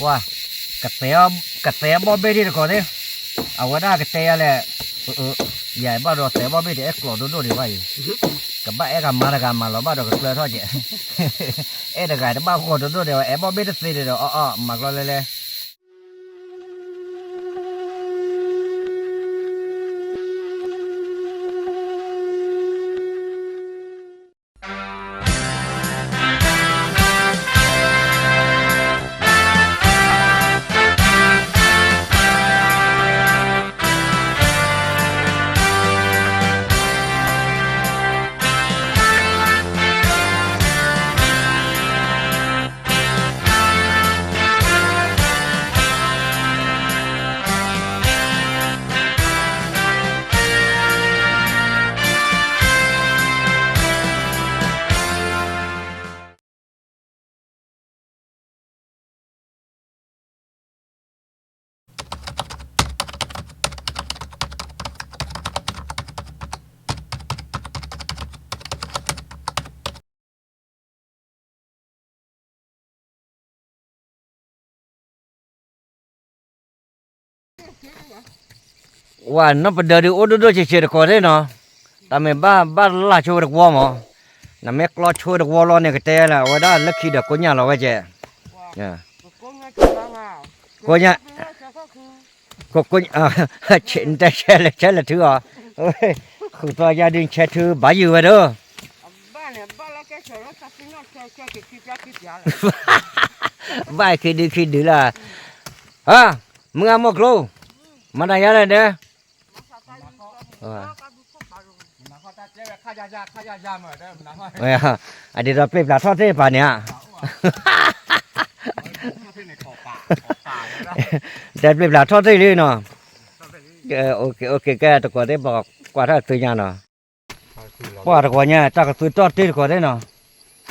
ပှၤ, ကသဲအဘီၣ်ဘ့ၣ်ဒံးတကိးသ့ၣ်, အဝဲဒၣ်ကတဲယၤလဲၣ်, ယဘၣ်ဒီးသဲဘီၣ်ဘ့ၣ်တအဲၣ်ကျီဒိၣ်ဒိၣ်ဒံးဘၣ်အံၤ, ကဘၣ်အဲၣ်ဂၤမၤတဂၤမၤလီၤဘၣ်ဒီးကကျၢထီၣ်ကဲး, အဲၣ်တဂၤတဘၣ်ဃီဒိၣ်ဒိၣ်ဒံးဝဲ အဲၣ်ဘီၣ်ဘ့ၣ်တသ့ဒံးဒီး အီၣ်အီၣ် မၤကျီလဲလဲ ဝဲနီၢ်ပဒၢဒုးအိၣ်ဒိၣ်ဒိၣ်ဆံးဆံးတကိးသ့ၣ်နီၤ, တၢ်မ့ၢ်ဘၣ်ဘၣ်လၢ်ဆိဝဲတဝီမး, နမ့ၢ်ကျီဆိဝဲတဝီလီၤန့ၣ် ကတဲလၢအဝဲဒၣ်လၢခံဒီးကိညၢ်လီၤဝဲကဲ, ကိညၢ်, နတဲဆဲလဲၣ်ဆဲလဲၣ်ထုအီၤ, ဃုာ်သီယါဒုးဆဲထုဘၣ်ယုာ်ဝဲဒီး ဘၣ်ခံဒုခံဒုလၢ, မုၢ်ဂၤမိၢ်ကျိ, မၤတၢ်ယါလဲၣ်ဒီး, အဒ်သိးပျ့ၤပျၢ်ထီၣ်သ့ၣ်တဖၣ်န့ၣ်ဧါ, တဲပျ့ၤပျၢ်ထီၣ်သ့ၣ်လံနီၤ, ကဲတကိးသ့ၣ်ပကွၢ်ထီၣ်သုညါနီၤ, ပှၤတကိးညါ တၢ်ကသုးတီၢ်တ့ၢ်တကိးသ့ၣ်နီၤ,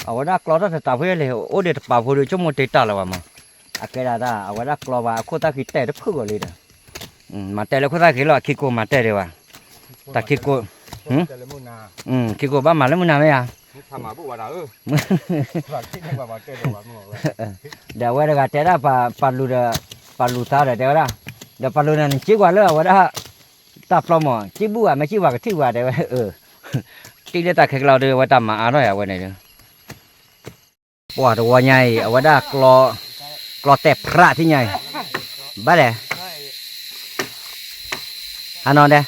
အဝဲဒၣ်ကျီထီၣ်တတးဖဲလဲၣ် အိၣ်ဒံးတပာ်ဖိဒီး ဆိကမိၣ်တ့တၢ်လၢၤဘၣ်မး, အကဲဒၣ်တၢ် အဝဲဒၣ်ကျီဘၣ်အခိၣ်သၣ်ခံတဲာ်တဖုၣ်ဂီၤလံဒီး, မၤတဲလၢခိၣ်သၣ်ခံလီၤ ခံကိးမၤတဲဒံးဘၣ်, တၢ်ခံကိး, ခံကိးဘၣ်မၤလၢမုၢ်နၤမ့ၢ်ဧါ, ဒီးအဝဲတဂၤတဲဒၣ်ပာ်လူၤဒီး, ပာ်လူၤသါဒီးတဲဝဲဒၣ်, ဒီးပာ်လူၤန့ၣ် နစံးကွၢ်လၢအဝဲဒၣ် တၢ်ဖျီမး စံးဘူၣ်ဧါ မ့ၢ်စံးဝဲကထံၣ်ဝဲတဲဝဲ, တံၢ်လၢတၢ်ခဲကျီဒီး အဝဲတၢ်မၤအါထီၣ်ယၤဝဲန့ၣ်ဒီး, ပှၤတဝီညါအံၤ အဝဲဒၣ် ကျီတဲာ်ဖြးထံၣ်ညါအံၤ, ဘၣ်လဲၣ်, ဟါနီၤဒဲး,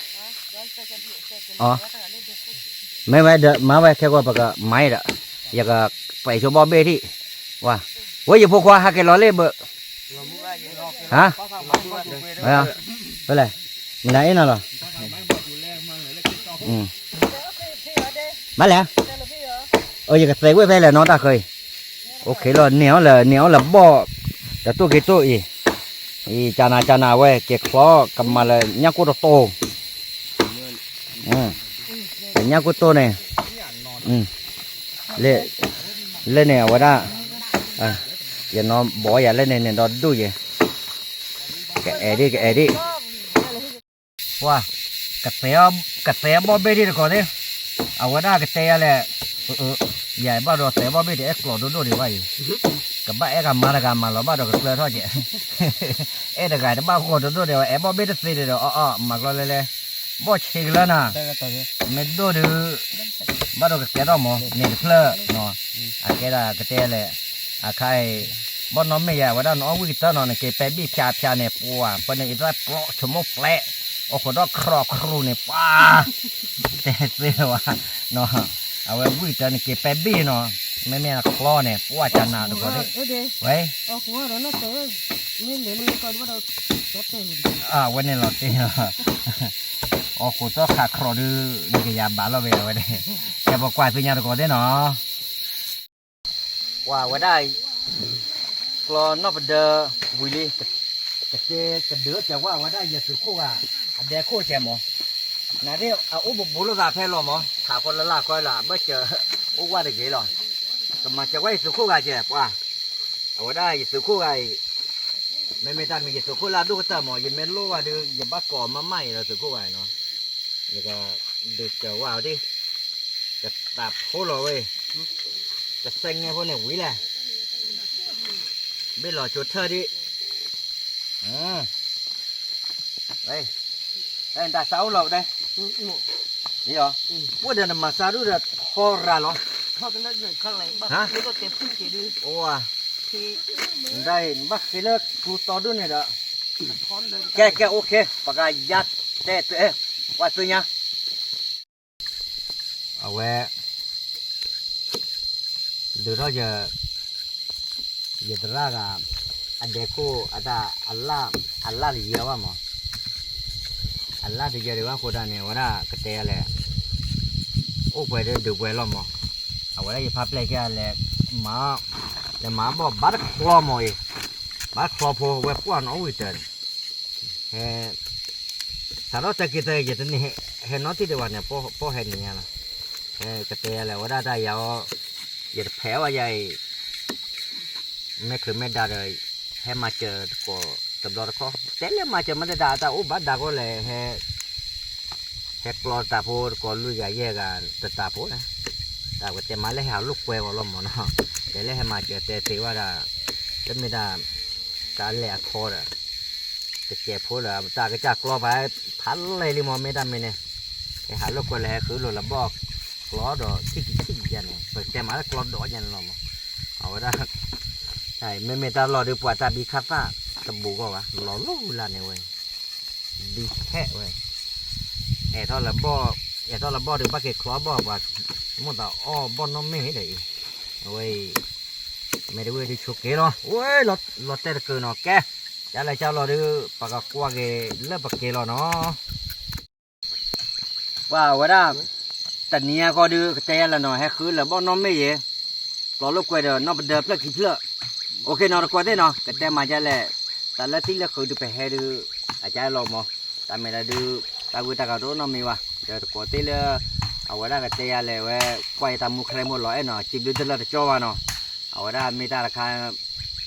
မ့ၢ်ဝဲဒီး မၤဝဲခဲကီၢ် ပကမၤအံၤဒီး, ယကပဲာ်ဆိဘီၣ်ဘ့ၣ်ထံၣ်, ဝဲယဖိခွါဟးက့ၤလီၤလံဘၣ်, ဟါ, ဖဲလဲၣ်, မနၤအ့ၣ်နီၤလီၤ, ဘၣ်လဲၣ်, ယကသဲးဝဲဖဲလဲၣ်နီၤတၢ်ဃၤအံၤ, အိၣ်ခ့လီၤ န့ၢ်အီၤလၢ န့ၢ်အီၤလၢဘီၣ်, ဒီးတိၢ်က့ၤတိၢ်အံၤ, အံၤ ကနၤ ကနၤ အဝဲက့ၤချီ ကမၤလၢညၣ်ကိၢ်တတိၤ, ညၣ်ကိၢ်တိၤန့ၣ်, လၢန့ၣ် အဝဲဒၣ်, ယနီၢ်ဘီယၤလၢန့ၣ်န့ၣ်ဒီးဒိၣ်ယဲ, ကအဲၣ်ဒံး ကအဲၣ်ဒံး ပှၤ, ကသဲဘီၣ်ဘ့ၣ်ဒံးတကိးသ့ၣ်, အဝဲဒၣ်ကတဲယၤလဲၣ်, ယဘၣ်ဒီးသဲဘီၣ်ဘ့ၣ်တအဲၣ်ကျီဒိၣ်ဒိၣ်ဒံးဘၣ်အံၤ, ကဘၣ်အဲၣ်ဂၤမၤတဂၤမၤလီၤဘၣ်ဒီးကကျၢထီၣ်ကဲး, အဲၣ်တဂၤတဘၣ်ဃီဒိၣ်ဒိၣ်ဒံးဝဲ အဲၣ်ဘီၣ်ဘ့ၣ်တသ့ဒံးဒီး အီၣ်အီၣ် မၤကျီလဲလဲ, ဘီၣ်ဆံးကလၢနၤ, မ့ၢ်ဒိၣ်ဒုး ဘၣ်ဒီးကကဲထီၣ်မး န့ၣ်တဖျၢၣ်, အကဲဒၣ်ကတဲလဲၣ်, အခါအံၤ, ဘီၣ်နီၢ်မ့ၢ်ယၤ အဝဲဒၣ်နအီၣ်ဝံၣ်ကတၢၢ်နီၤ နက့ၤပဲဘံၣ်ဖၠးဖၠးန့ၣ် ပှၤ ပန့ၣ်အံၤတၢ်ကျီဆိကမိၣ်ဖျဲး, အိၣ်ဃိးဒီးခြီးခြူးန့ၣ် ပှၤ, တဲသ့ဝဲ, အဝဲဝံၣ်ကတၢၢ်နက့ၤပဲဘံၣ်နီၤ, မ့မ့ၢ်ချီန့ၣ် ပှၤကနၤတကိးသ့ၣ်, ဝဲ အဝဲန့ၣ်လီၤတ့ၢ်လီၤ, အိၣ်ဃိးဒီးခြီးခြူးဒုး နကယၤဘၣ်လီၤဝဲအဝဲန့ၣ်, ကဲပကွၢ်သ့ၣ်ညါတကိးသ့ၣ်နီၤ ပှၤဝဲဒၣ်, ကျီနီၢ်ပဒၢဝံၤလံ, ကတဲကဒုးစၢၤဝဲဝဲဒၣ်ယသုးခိၣ်ဂၤ, အဒဲခိၣ်စဲးမး, နဒၣ်အအိၣ်ဘူးဘူးလိာ်သးဖဲလီၤမး ထးခီလၢလၢ်ခီလၢ အဘၢၣ်စၢၤအိၣ်ဝဲတဂ့ၤလီၤ, ကမၤစၢၤဝဲယသုးခိၣ်ဂၤစဲး ပှၤ, အဝဲဒၣ်ယသုးခိၣ်ဂၤအံၤ, မ့မ့ၢ်တၢ်မံၤယသုးခိၣ်လၢအဒိၣ်ကတၢၢ်မး ယမ့ၢ်လိၣ်ဝဲဒုး ယဘၣ်ကိးမးမးအံၤလီၤသုးခိၣ်ဂၤအံၤနီၤ, ယကဒုးစၢၤဝဲဒၣ်, ကတးဖိလီၤဝဲ, ကစဲးငဲဖိန့ၣ်ဝံၤလဲၣ် ဘ့ၣ်လီၤကၠိထၢၣ်ဒံး, ဝဲ, တၢ်စးအိၣ်လီၤဝဲဒၣ်, ယီၤ, အိၣ်ဒီးနမၤစါဒူၣ်ဒီးထီရၤလီၤ, အိၣ်ဝဲ, နဒၣ်အံၤ နဘၣ်ဃ့လၢကျူတီဒူၣ်န့ၣ်ဒီး, ကဲကဲ အိၣ်ခ့ ပကယါတဲတအဲ, ကွၢ်သ့ၣ်ညါ အဝဲ, ဒုးထီၣ်ယ, ယသရၣ်ဂၤ, အဒဲခိၣ်အတၢ်, အလၣ်တယၢဘၣ်မး, အလၣ်တယၢဒံးဘၣ်အဃိဒၣ်န့ၣ် အဝဲဒၣ်ကတဲယၤလဲၣ်, အိၣ်ပှဲၤဒၣ်ဒုးပှဲၤလီၤမး, အဝဲဒၣ်ယဖးပျဲၢ်ကဲလဲၣ်, လဲၤမၤဘီၣ်ဘၣ်တချီမးအံၤ, ဘၣ်တချီဖိဝဲပှၢ်နီၣ်ဝံၤတၢ်န့ၣ်, ဟဲ စးထီၣ်တၢ်က့ၤတၢ် ယတန့ၢ်ဟဲနီတထံၣ်ဒံးဘၣ်န့ၣ်, ပီၢ်ဟဲန့ၣ်ညါလီၤ, ဟဲကတဲယၤလဲၣ် ဝဲဒၣ်တၢ်ယၤအီၤ, ယတဖဲးဝဲယၤအံၤ, မဲာ်ချၢမဲာ်ဒါဒီး, ဟဲမၤစၢၤတကိးတဘျီတခီၣ် တဲလဲၣ်မၤစၢၤမ့ၢ်တဒါ အတၢ်အိၣ်ဘၣ်ဒါကီၢ်လဲၣ် ဟဲ ဟဲကျီတၢ်ဖိတကိးလွံၢ်ဂၤယဲၢ်ဂၤတတၢ်ဖိန့ၣ်, တၢ်ကတဲမၤလၢဟဲဟးလိာ်ကွဲအီၤလီၤမးနီၤ, တဲလၢဟဲမၤစၢၤတဲသ့ဝဲဒၣ်, တမ့ၢ်ဒၣ်, တၢ်လဲၢ်အထီဒီး, တကဲးဖိလၢတၢ်ကစၢ်ကျီပာ်ဖးလဲၢ်လံမး မ့ၢ်တၢ်မ့ၢ်န့ၣ်, ဟဲဟးလိာ်ကွဲလၢဟဲဃုလိာ်လၢဘီၣ်ကျီဒီးထံၣ်ကထံၣ်ယၤန့ၣ် ပတဲမၤလၢကျီဒီးယၤန့ၣ်လီၤမး, အဝဲဒၣ် မ့မ့ၢ်တၢ်လီၢ်ဒုးပှၤတၢ်ဘံခၣ်သၣ်တဘူးဂီၢ်ဘၣ် လီၤလိၢ်လၢ်န့ၣ်ဝဲ, ဘံခဲဝဲ, အဲၣ်ထီၣ်လၢဘီၣ်, အဲၣ်ထီၣ်လၢဘီၣ်ဒုးဘၣ်က့ၤချီဘီၣ်ပှၤ, မိၣ်သးအီၣ်ဘီၣ်နီၣ်မ့ၢ်ဒီးအံၤ, အဝဲအံၤ, မ့ၢ်တဝံၤဒုးဆိက့ၤလီၤ ဝဲ, လီၤတဲာ်တကုာ်နီၤကဲ, ကလဲၤကလီၤဒုး ပကကွၢ်က့ၤလၢပက့ၤလီၤနီၤ ပှၤဝဲဒၣ်, တနံၤအံၤဃီဒုးကတဲယၤလၢနီၤ ဟဲဃုလၢဘီၣ်နီၣ်မ့ၢ်ယဲ, ကျီလိာ်ကွဲဒီးနီၣ်ပဒၢဖျၢၣ်ခံဖျၢၣ်, အိၣ်ခ့နီၤတကိးသ့ၣ်နီၤ ကတဲမၤဒ်လဲၣ်, တၢ်လၢသံလၢဃုာ်ဒုးပဟဲဒုး, အကလီၤမး, တၢ်မ့ၢ်လၢဒုး, တၢ်ဝံတၢ်ကၤတအိၣ်နီတမံၤဘၣ်, ဒီးတကိးသ့ၣ်လၢ, အဝဲဒၣ်ကတဲယၤလဲၣ်ဝဲ, ကွၢ်ယတၢ်မူခရံာ်မိၢ်လီၤအဲၣ်နီၤ စံးဘျုးတလၢတကၠီဘၣ်နီၤ, အဝဲဒၣ်မ့ၢ်တၢ်တခါ,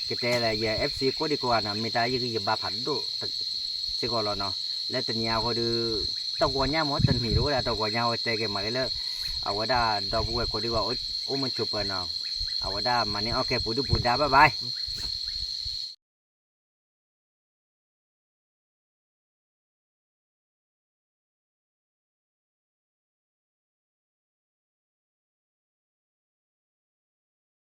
ကတဲလၢယ FC ကိးဒံကိးဂၤနီၤ မ့ၢ်တၢ်ယဂံၢ်ယဘါဖးဒိၣ်, စ့ၢ်ကီးလီၤနီၤ, လၢတနံၤအံၤဃီဒုး, တဂီၤညါမး တနံၤတအိၣ်ဒၣ်တဂီၤညါဝဲတဲက့ၤမးလၢ, အဝဲဒၣ်ဒီပုၢ်ဝဲၢ်ကိးဒံဂၤအိၣ်မုာ်ဆိးပၢၤနီၤ, အဝဲဒၣ်မၤန့ၢ်အီၣ်ကဲပူၤဒုၣ်ပူၤဒါ bye bye